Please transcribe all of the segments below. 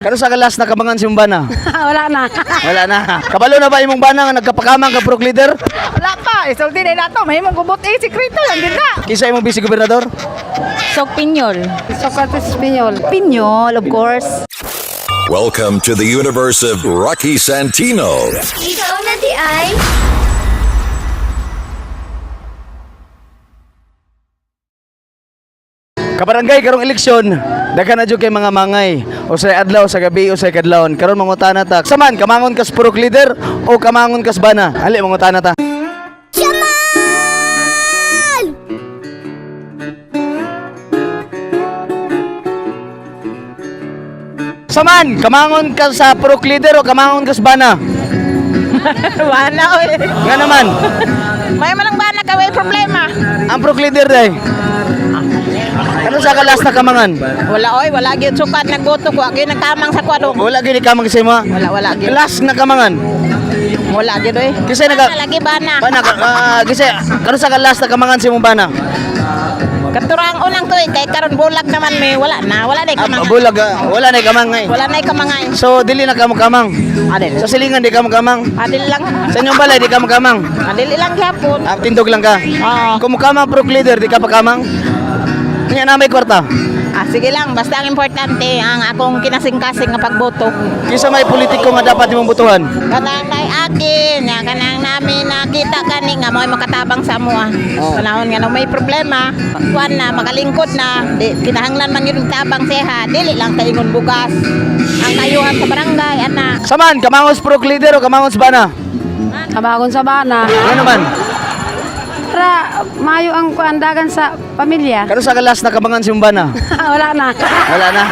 Kano sa kalas nakabangan si imong bana? Wala na. Wala na. Kabalo na ba imong bana nga nagkapakamang ka Purok leader? Wala pa, isulti na nato, may mong gubot eh, sikreto lang din na. Kinsa imong vice gobernador? Sok Pinyol. Socrates Piñol. Pinyol, of course. Welcome to the universe of Rocky Santino. Ikaw na di ay. Kabarangay karong eleksyon, daghan na jud kay mga mangay. Usay adlaw sa gabi, usay kadlawon. Karon mangutana ta. Saman kamangon kas Purok leader o kamangon kas bana? Ali mangutana ta. Jamal! Saman kamangon ka sa Purok leader o kamangon kas bana? Wala, oy. Nga naman, May manang bana ka, may problema. ang Purok leader day. Ano sa kalas na kamangan? Wala, oy, wala gyud sukat nagboto ko, gyud nagkamang sa kwado. Wala gyud kamang sa imo. Wala, wala gyud. Last na kamangan. Wala gyud oy. Kasi naga Bana lagi bana. Bana kasi kano sa kalas na kamangan si imong bana? Katurang unang tuig kay karon bulag naman may wala na, wala na Ah, kamangay. bulag wala na kamangay. Wala na kamangay. So dili na kamo kamang. Adil. Sa silingan di kamo kamang. Adil lang. Sa inyong balay di kamo kamang. Adil lang gyapon. Ah, tindog lang ka. Oo. Kung kamang pro leader di ka pa kamang. Nya na may kwarta. Ah, sige lang, basta ang importante ang akong kinasingkasing nga pagboto. Kinsa may politiko nga dapat imong botohan? Kanang kay akin, nga kanang namin nakita kani nga mo'y makatabang sa amoa. Oh. Panahon nga nung may problema, kuan na makalingkod na, di, kinahanglan man yun tabang seha, dili lang sa ingon bugas. Ang kayuhan sa barangay, ana. Saman kamangos pro leader o kamangos bana? Kabagon sa bana. Nga naman. Para mayo ang kuandagan sa pamilya. Kano sa kalas na kamangan si imong bana? Wala na. Wala na.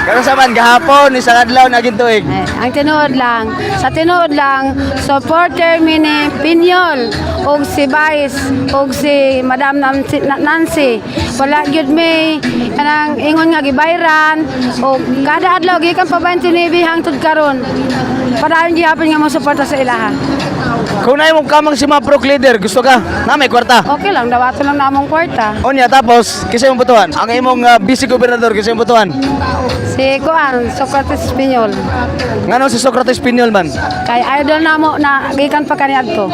Kano sa man gahapon isang adlaw na tuig. Eh, ang tinuod lang, sa tinuod lang, supporter mi ni Pinyol og si Vice og si Madam Nancy, Nancy. Wala gyud mi kanang ingon nga gibayran og kada adlaw gikan pa 29 hangtod karon. Padayon gihapon nga mo suporta sa ilaha. Kung na imong kamang si mga pro leader, gusto ka? Na may kwarta. Okay lang, dawato lang namong kwarta. Onya tapos kinsa imong botohan? Ang imong vice gobernador kinsa imong botohan? Si Kuan, Socrates Pinyol. Ngano si Socrates Pinyol man? Kay idol namo na gikan pa kaniadto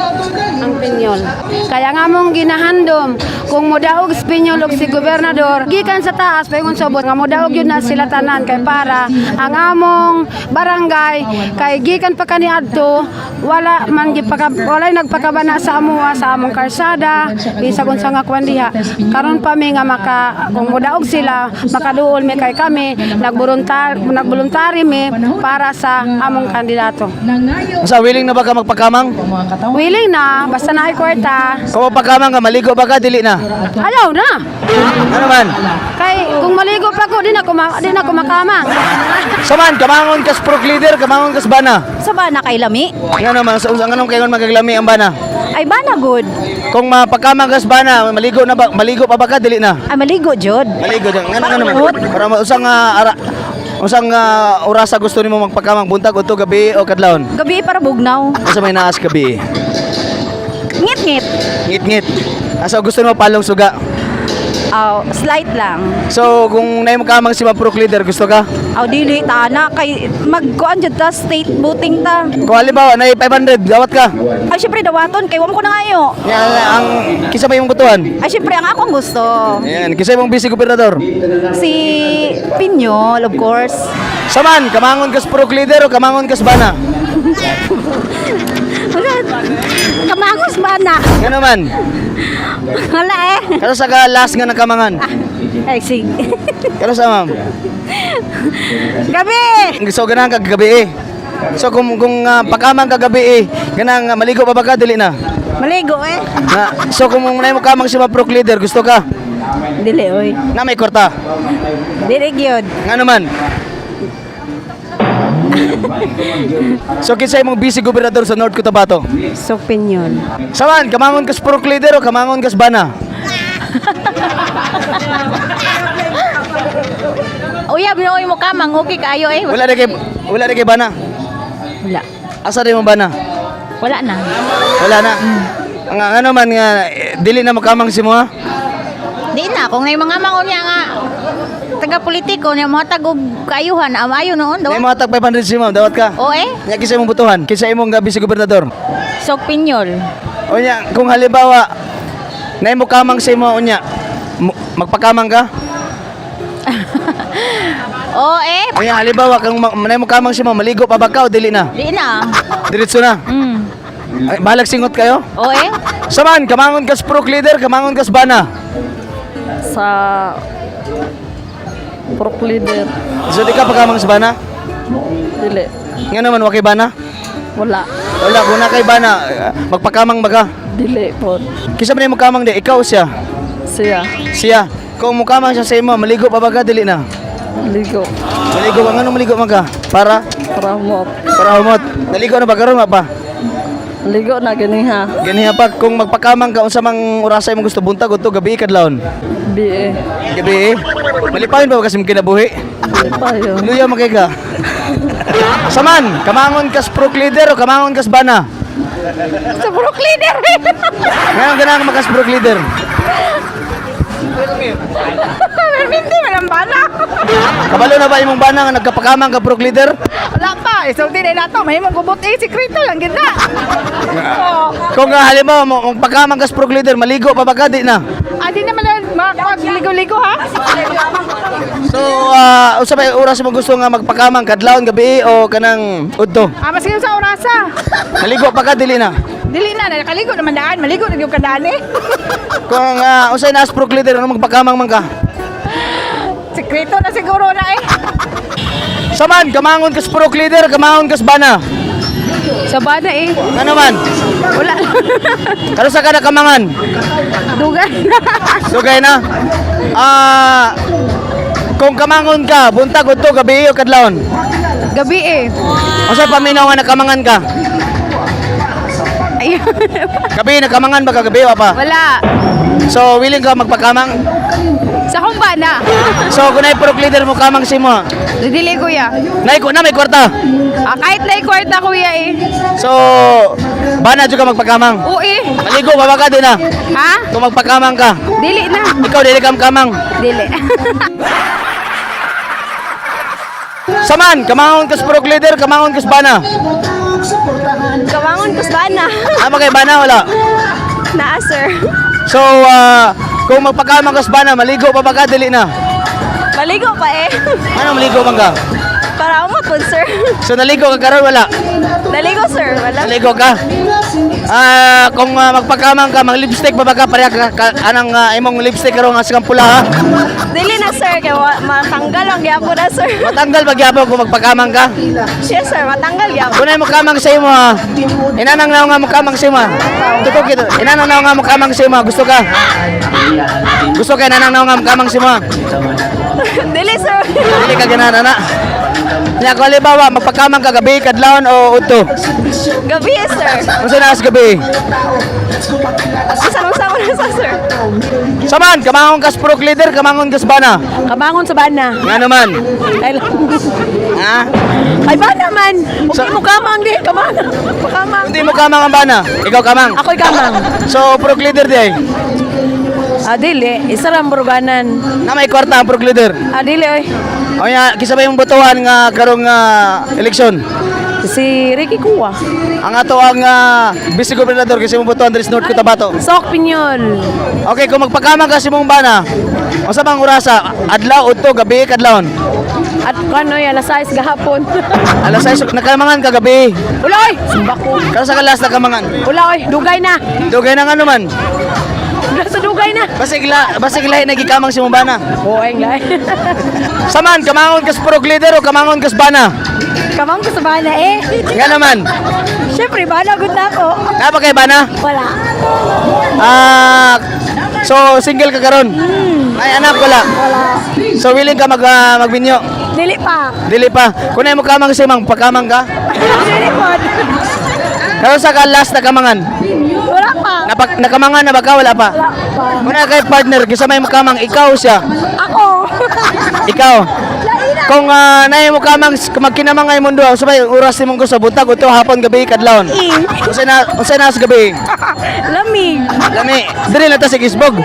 ang Pinyol. Kaya nga mong ginahandom kung modaog si Pinyol og si gobernador gikan sa taas paingon sa ubos nga modaog yun na sila tanan kay para ang among barangay kay gikan pa kaniadto wala man gipaka walay nagpakabana sa amoa sa among karsada bisag unsa nga kwan diha karon pa mi nga maka kung modaog sila makaduol mi kay kami nagvoluntary mi para sa among kandidato. Sa willing na ba ka magpakamang? Willing na, basta na ay kwarta. Kung magpakamang ka, maligo ba ka? Dili na. Ayaw na. Ano man? Kay kung maligo pa ko, di na ko makamang. Saman, kamangon kas pro leader, kamangon kas bana. Sa bana kay lami. Nga naman, sa unsa nganong kayon magaglami ang bana? Ay bana good. Kung mapakamang kas bana, maligo na ba, maligo pa ba ka? Dili na. Ay maligo jud. Maligo dyan. Nga naman. Para usang usang orasa gusto nimo magpakamang buntag udto gabi o kadlawon. Gabi para bugnaw. Asa may naas gabi? Ngit-ngit. Ngit-ngit. Asa gusto nimo palong suga. Aw, slight lang. So kung naimo kamang si mga pro leader, gusto ka? Aw dili ta na kay magkuan jud ta state voting ta. Kung halimbawa na 500, gawat ka. Ay syempre dawaton kay wa mo ko nangayo. Yan ang kisa ba imong butuan? Ay syempre ang akong gusto. Ayan, kisa imong vice gobernador. Si Pinyol, of course. Saman, kamangon kas pro leader o kamangon kas bana? Kamangos bana. Nga naman. Wala eh. Kano sa ka last nga nakamangan? Ay sige. Kano sa ma'am? Gabi. So ganang kagabi eh. So kung pakamang kagabi eh, ganang maligo pa ba ka dili na? Maligo eh. Na, so kung naimo kamang si mga pro leader, gusto ka? Dili oy. Na may kwarta. Dili gyud. Nga naman. So kinsa imong vice gobernador sa North Cotabato? Sok Pinyol. Saman, kamangon kas pro leader o kamangon kas bana? Uyab no mo kamang okay kayo eh. Wala na kay bana. Wala. Asa rin mo bana? Wala na. Wala na. Ang ano man nga dili na makamang si mo ha? Di na kung may mga mangon niya nga. Taga politiko niya mohatag og kaayuhan, amayo noon Nay mo hatag 500 si ma'am, dawat ka. O eh, Nya kinsa imong botohan? Kinsa imong vice gobernador? Sok Pinyol. Unya, kung halimbawa nay mo kamang sa imo unya, magpakamang ka? O eh, Unya halimbawa kung nay mo kamang sa imo, maligo pa ba ka o dili na? di na. Diretso na. Ay, bahalag singot kayo. O eh, Saman, kamangon kas prok leader, kamangon kas bana. Sa Prok leader. So di ka pakamang sa bana? Dili. Nga naman, wa kay bana? Wala. Wala, kung na kay bana, eh, magpakamang ba ka? Dili po. Kisa man mo kamang di, ikaw siya. Siya. Siya. Kung mukamang siya sa imo, maligo pa ba ka? Dili na. Ligo. Maligo ka, ngano maligo man ka? Para? Pramot. Para humot. Naligo na ba karon wa pa? Ligo na gani ha. Ganiha pa, kung magpakamang ka, unsa mang orasa imong gusto buntag o to, gabi kadlawon? BA. Gabi eh. Malipayon ba kasi mong kinabuhi? Lipayon. Luya man kay ka. Saman, kamangon kas prok leader o kamangon kas bana? Sa Prok leader. Ngayon ganang makas prok leader. Perminti walang bana. Kabalo na ba imong bana nga nagkapakamang ka prok leader? Wala pa. Isulti na nato. May mong gubot eh. Sikreto lang gid na. Kung nga halimbawa mo magpakamang kas prok leader, maligo pa ba ka di na? Ah, di naman makapag-ligo-ligo ha? So, unsa ba yung oras mo gusto nga magpakamang kadlawon gabi o kanang udto? Ah, maski sa orasa. Maligo pa ka dili na. Dili na, nakaligo naman daan. Maligo na yung kadaan eh. Kung unsay na prok leader ano magpakamang man ka? Sikreto na siguro na eh. Saman, kamangon kas prok leader, kamangon kas bana. Sa bana eh. Ano man? Wala. Karon sa ka nakamangan? Dugan. Sugay na. Ah, kung kamangon ka, buntag udto gabi o kadlawon? Gabi eh. Unsa paminaw nga nakamangan ka? Ayun. Gabi nakamangan ba ka gabi o pa? Wala. So willing ka magpakamang? Sa akong bana. So kung naay prok leader mo kamang si mo. Dili kuya. Nay ko na may kwarta. Ah, kahit na kwarta kuya eh. So bana jud ka magpakamang. Oo eh. Maligo ba ba ka din na? Ha? Kung magpakamang ka, Dili na. ikaw dili ka kamang. Dili. Saman, kamangon kas prok leader, kamangon kas bana. Kamangon ko sana. Ama kay bana wala. Naa, sir. So kung magpakamang kas bana, maligo pa ba ka dili na? Maligo pa eh. Ano maligo man ka? Para umot sir. So naligo ka karon wala? Naligo, sir. Wala. Naligo ka? Ah, kung magpakamang ka, mag lipstick pa ba ka pareha ka, anang imong lipstick karon nga sigang pula ha? Dili na, sir. Kaya matanggal ang gyapon na, sir. Matanggal ba gyapon kung magpakamang ka? Yes, sir. Matanggal gyapon. Kunay mo kamang sa imo ha. Inanang na nga mo kamang sa imo. Ha. Totoo kito. Inanang na nga mo kamang sa imo. Ha. Gusto ka? Gusto ka inanang na nga mo kamang sa imo. Ha? Dili, sir. Dili ka ganahan ana. Nya kung halimbawa magpakamang ka gabi kadlawon o udto. Gabi, eh, sir. Unsa na sa gabi? Bisan unsa mo na sa, sir. Saman, kamangon kas prok leader, kamangon kas bana. Kamangon sa bana. Nga naman. Ay, Ha? ay bana man. Huwag mo kamang di. Kamang. Kamang. Hindi mo kamang ang bana. Ikaw kamang. Ako'y kamang. So, prok leader di ay. Ah, dili. Isa lang buruganan. Na may kwarta ang prok leader. Ah, dili, oy. O nya, kisa ba yung botohan nga karong eleksyon? Si Ricky Kua. Ang ato ang vice gobernador kasi mong botohan diri sa North Cotabato. Sok Pinyol. Okay, kung magpakamang ka si mong bana, unsa bang orasa? Adlaw udto, gabi kadlawon. At kano alas 6 gahapon. Alas 6 nakamangan ka gabi. Wala oy, sumba ko. Karon sa kalas nakamangan. Wala oy, dugay na. Dugay na nga naman. Wala sa dugay na. Basig la, basig lahi nagikamang si mong bana. Oo, ay lahi. Saman, kamangon kas prok leader o kamangon kas bana? Kamang ko sa bana eh. Nga naman. Siyempre, bana gud na ako. Napa kay bana? Wala. Ah, so single ka karon? Ay anak wala. So willing ka magbinyo? Dili pa. Dili pa. Kunay mo kamang si mang pakamang ka? Dili po. Karon sa ka last nakamangan? Wala pa. Nakamangan na ba ka? Wala pa. Wala pa. Kuna kay partner kisa may mukamang ikaw siya. Ako. Ikaw. Kung naay mo kamang magkinamang ay mundo, sabay oras nimong gusto buntag udto hapon gabi kadlawon. Unsay na sa gabi? Lamig. Lami, diri na ta sa Gisbog.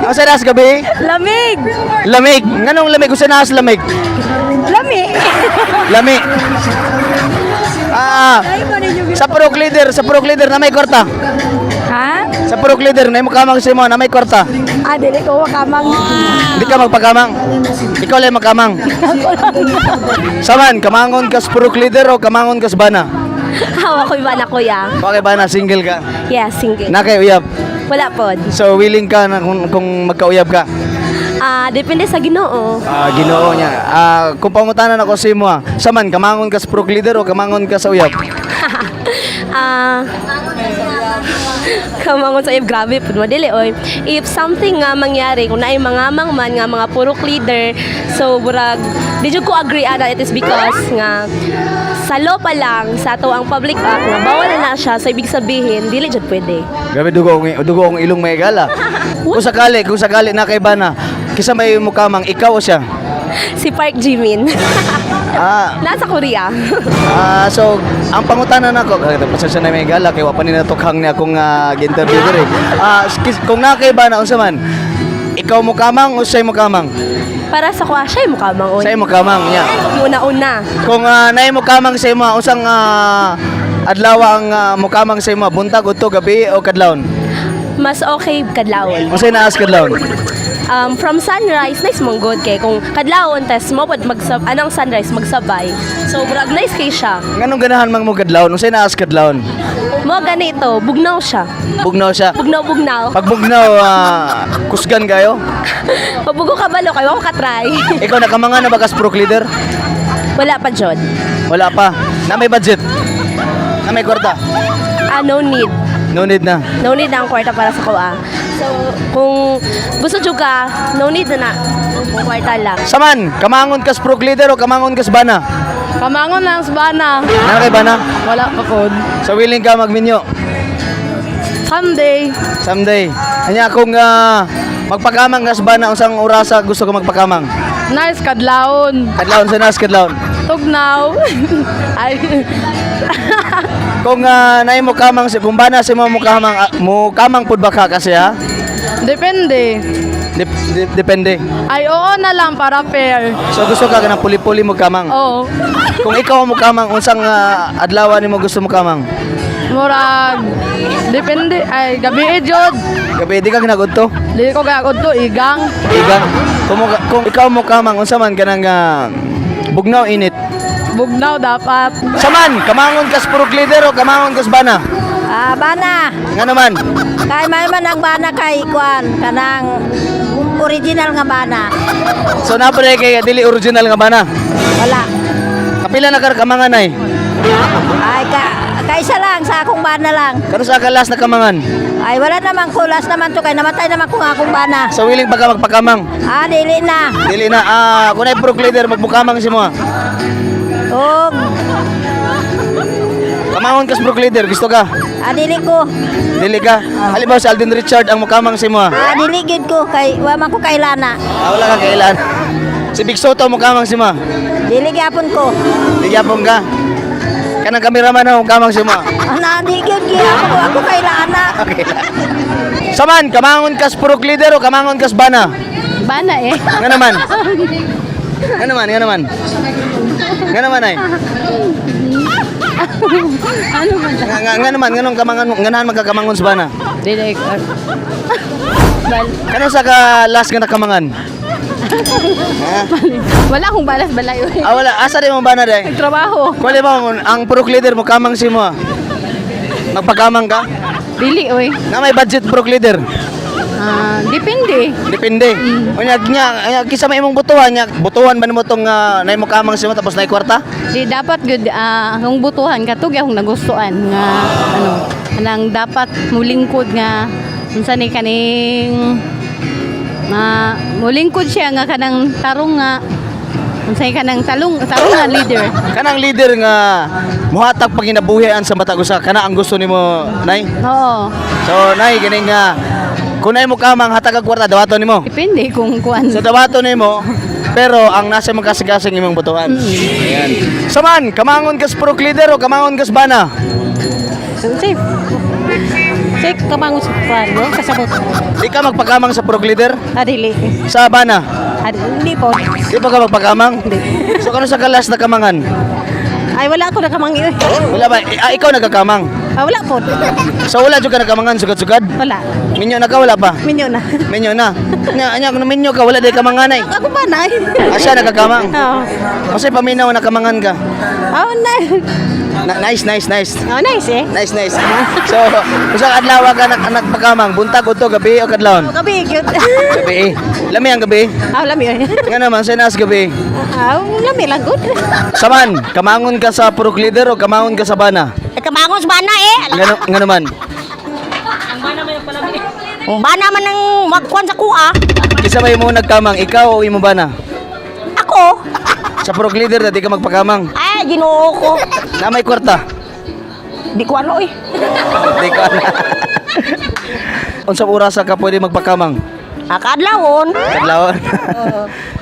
Asa naas gabi? Lamig. Lamig. Nganong lamig? Usa naas lamig? Lami. Lami. Ah, sa Purok Leader na may kwarta. Ha? Sa Purok Leader na mukamang sa imo na may kwarta. Ah, dili ko kamang. Hindi ka magpakamang. Ikaw lang magkamang. Saman, kamangon ka sa Purok Leader o kamangon ka sa bana? Hawa ko iba na, kuya. Bakit bana single ka? Yeah, single. Na kay uyab. Wala pod. So willing ka na kung magkauyab ka? Ah, depende sa Ginoo. Ah, Ginoo niya. Ah, kung pangutanan ako sa imo, ah, saman kamangon ka sa Purok Leader o kamangon ka sa uyab? Ah, kamangon sa if grabe pud mo dili oy. If something nga mangyari kung naay mga man nga mga purok leader, so burag di jud ko agree ana. It is because nga sa law pa lang sa ato ang Public Act nga bawal na siya, so ibig sabihin dili jud pwede. Grabe dugo ang ilong may gala. Kung sakali na kay bana, kisa may mukamang ikaw o siya. Si Park Jimin. Ah, Nasa Korea. ah, so ang pangutanan nako, ay, pasensya na may gala kay wa pa ni natukhang ni akong gi-interview diri. Ah, kung na kay bana unsa man? Ikaw mukamang o siya mukamang? Para sa kuha siya mukamang oy. Siya mukamang niya. Una-una. Kung naay mukamang sa imo, unsang adlaw ang mukamang sa imo, buntag udto, gabi o kadlawon? Mas okay kadlawon. Unsay naas kadlawon? From sunrise, nice mong good kay kung kadlawon test mo pud magsab anong sunrise magsabay. So murag nice kay siya. Nganong ganahan mang mo kadlawon? Unsay naas kadlawon? Mo ganito, bugnaw siya. Bugnaw siya. Bugnaw bugnaw. Pag bugnaw, kusgan kayo? Pabugo ka balo kay wa ko ka-try. Ikaw nakamanga na ba kas Purok Leader? Wala pa jud. Wala pa. Na may budget. Na may kwarta. Ah, no need. No need na. No need na ang kwarta para sa kuha. So kung gusto jud ka, no need na na. Kwarta lang. Saman, kamangon kas Purok Leader o kamangon kas bana? Kamangon lang sa bana. Nana kay bana? Wala pa pod. So willing ka magminyo Someday. Someday. Anya kung magpakamang kas bana unsang orasa gusto ka magpakamang? Nice kadlawon. Kadlawon sa nas kadlawon. Tugnaw. Ay. Kung naay mo kamang si kung bana si mo mukamang mo kamang pud ba ka kasi ha? Depende. Depende. Ay, oo na lang para fair. So gusto ka kanang puli-puli mo kamang. Oo. Kung ikaw mo kamang unsang adlaw nimo gusto mo kamang? Murag. Depende. Ay, gabi eh, jud. Gabi di ka ginagudto. Dili ko gagod to, igang. Igang. Kung ikaw mo kamang unsa man kanang bugnaw init. Bugnaw dapat. Saman, kamangon kas Purok Leader o kamangon kas bana? Ah, bana. Nga naman. Kay may man ang bana kay kuan kanang original nga bana. So napre kay dili original nga bana. Wala. Kapila na kar kamangan ay. Ay ka kaysa lang sa akong bana lang. Kano sa kalas na kamangan? Ay wala naman kulas naman to kay namatay naman ko nga akong bana. Sa willing pa ka magpakamang. Ah, dili na. Dili na kung ay Purok Leader magmukamang si mo. Og Kamangon kas Purok Leader, gusto ka? ah, dili ko. Dili ka. Halimbawa si Alden Richard ang mukamang si mo. Ah, dili gyud ko kay wa man ko kailana. Ah, wala ka kailan. Si Big Soto mukamang si mo. Dili gyapon ko. Di gyapon ka. Kanang kameraman na mukamang si mo. Ana di gyud gyapon ko ako kailana. Okay lang. Saman, kamangon kas Purok Leader o kamangon kas bana? Bana eh. Nga naman. Nga naman, nga naman. Nga naman ay. Ano man? Nga naman, nganong kamangan, nganahan magkakamangon sa bana? Dili. Kano sa ka last nga nakamangan? Wala akong balas balay. Oy. Ah, wala. Asa di mo bana day? Trabaho. Kung ba mo, ang Purok Leader mo kamang si mo. Ah. Magpakamang ka? Dili oy. Na may budget Purok Leader. Ah, depende. Depende. Unya nya, nya kisa may imong butuhan nya, butuhan ba nimo tong nay mo kamang si mo tapos nay kwarta? Di dapat gud ang butuhan katug akong nagustuhan nga ano kanang dapat mulingkod nga unsa ni kaning ma mulingkod siya nga kanang tarong nga unsa ni kanang talong tarong nga leader. Kanang leader nga muhatag panginabuhian sa matag usa, kana ang gusto nimo, nay. Oo. So nay ganing nga kung nay mo kamang hatag og kwarta dawaton nimo. Depende kung kuan. So dawaton nimo pero ang nasa imong kasing-kasing imong butuhan. Ayan. Saman, kamangon kas Purok Leader o kamangon kas bana? Safe. Say kamangon sa kuan, no? Kasabot. Di ka magpakamang sa Purok Leader? Ah, dili. Sa bana? Ah, hindi po. Di pa ka magpakamang? So kano sa kalas na kamangan? Ay, wala ako nakamangi. Wala ba? Ah, ikaw nagkakamang. Ah, wala po. So wala jud ka nagkamangan sugad-sugad? Wala. Minyo na ka wala pa? Minyo na. Minyo na. Nya nya kung minyo ka wala day kamangan ay. Ako ba na? Asa nagkakamang? Oo. Kasi paminaw nakamangan ka. Oh, na. Nice, nice, nice. Oh, nice eh. Nice, nice. So, usa ka adlaw ka nagpakamang, buntag udto gabi o kadlawon? Oh, gabi, cute. Gabi eh. Lami ang gabi. Ah, lami eh. Nga naman sa naas gabi. Ah, lami lang good. Saman, kamangon ka sa Purok Leader o kamangon ka sa bana? Kamangon sa bana eh. Nga naman. Bana man ang magkuan sa kuha. Isa ba imo nagkamang, ikaw o imo bana? Ako? Sa Purok Leader dati ka magpakamang. Ay, Ginoo ko. Na may kwarta. Di ko ano eh. Di ko na. Unsa oras ka pwede magpakamang? Ah, kaadlawon. Kadlawon.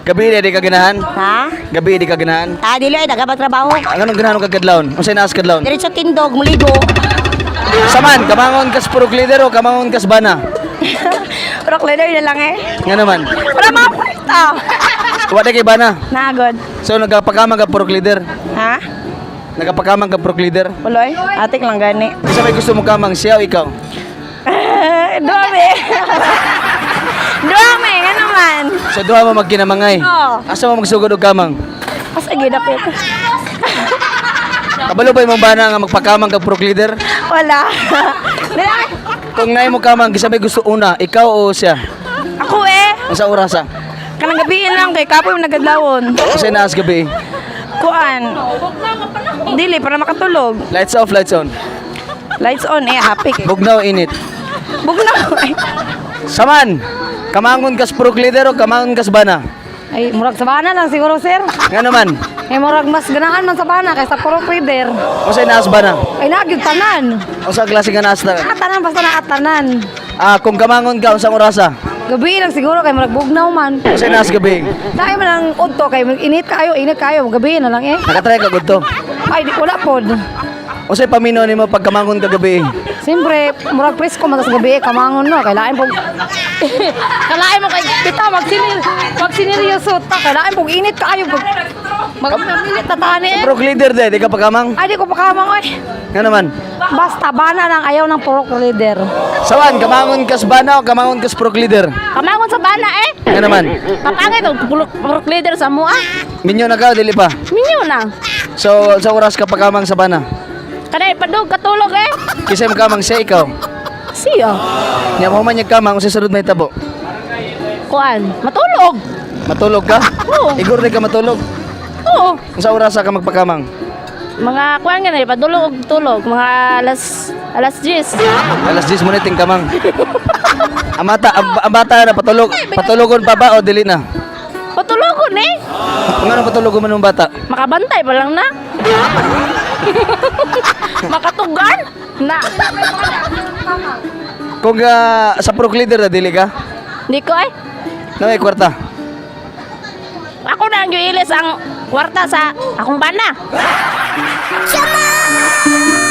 Gabi di ka ganahan? Ha? Gabi di ka ganahan? Ah, dili ay nagapatrabaho. Ang anong ganahan ka kadlawon? Unsay naas kadlawon? Diretso tindog, muligo. Saman, kamangon ka sa Purok Leader o kamangon ka sa bana? Rock leader na lang eh. Nga naman. Wala mga kwarta. Wa kay bana. Nagod. So nagapakamang ka Purok Leader. Ha? Nagapakamang ka Purok Leader. Uloy? Atik lang gani. Isa may gusto mo kamang siya o ikaw? Duami. Duami, nga naman. So duha mo magkinamangay. Oo. Asa mo magsugod og kamang? Asa gidapit? Kabalo ba imong bana nga magpakamang ka Purok Leader? Wala. Dili. Kung naay mo kamang, gisa may gusto una, ikaw o siya? Ako eh. Unsa oras ah? Kanang gabiin lang kay kapoy mo nagadlawon. Unsay naas gabi? Kuan. Dili para makatulog. Lights off, lights on. Lights on eh, happy kay. Bugnaw init. Bugnaw. Eh. Saman, kamangon ka sa Purok Leader o kamangon ka sa bana? Ay, murag sa bana lang siguro, sir. Nga naman, Ay, murag mas ganahan man sa bana kaysa puro leader. unsay naas bana? Ay, nagyud tanan. Unsa klase nga naas na? Ah, tanan basta na tanan. Ah, kung kamangon ka unsang orasa? Gabi lang siguro kay murag bugnaw man. Unsay naas gabi? Dahil man ang udto kay init kayo, init kayo, gabi na lang eh. Nakatry ka gudto. Ay, di wala pod. Unsay paminaw nimo pag kamangon ka gabi? Siyempre, murag presko man tas gabi eh, kamangon no, kailangan pog kailangan mo kay bitaw magsinil magsinilyoso ta, kailangan pog init kaayo pag mag init tatani eh. Purok Leader de, di ka pakamang? Ay, di ko pakamang oy. Nga naman. Basta bana lang ayaw ng purok leader. Sawan, kamangon ka sa bana o kamangon ka sa Purok Leader? Kamangon sa bana eh. Nga naman. Papangit og purok leader sa mua. Minyo na ka o dili pa? Minyo na. So, sa oras ka pakamang sa bana? Kanay padug katulog eh. Kisay mo kamang siya ikaw. Siya. Nya mo man niya kamang unsay sunod may tabo. Kuan, matulog. Matulog ka? Oo. Igor di ka matulog. Oo. Unsa oras ka magpakamang? Mga kuan ganay padulog og tulog mga alas alas 10. Alas 10 mo na kamang. Ang bata, ang bata na patulog, patulogon pa ba o dili na? Patulogon eh. Kung ano patulogon man ng bata? Makabantay pa lang na. Makatugan na. Kung sa Purok Leader na dili ka? Di ko eh. Na may kwarta. Ako na ang giilis ang kwarta sa akong bana. Shaman!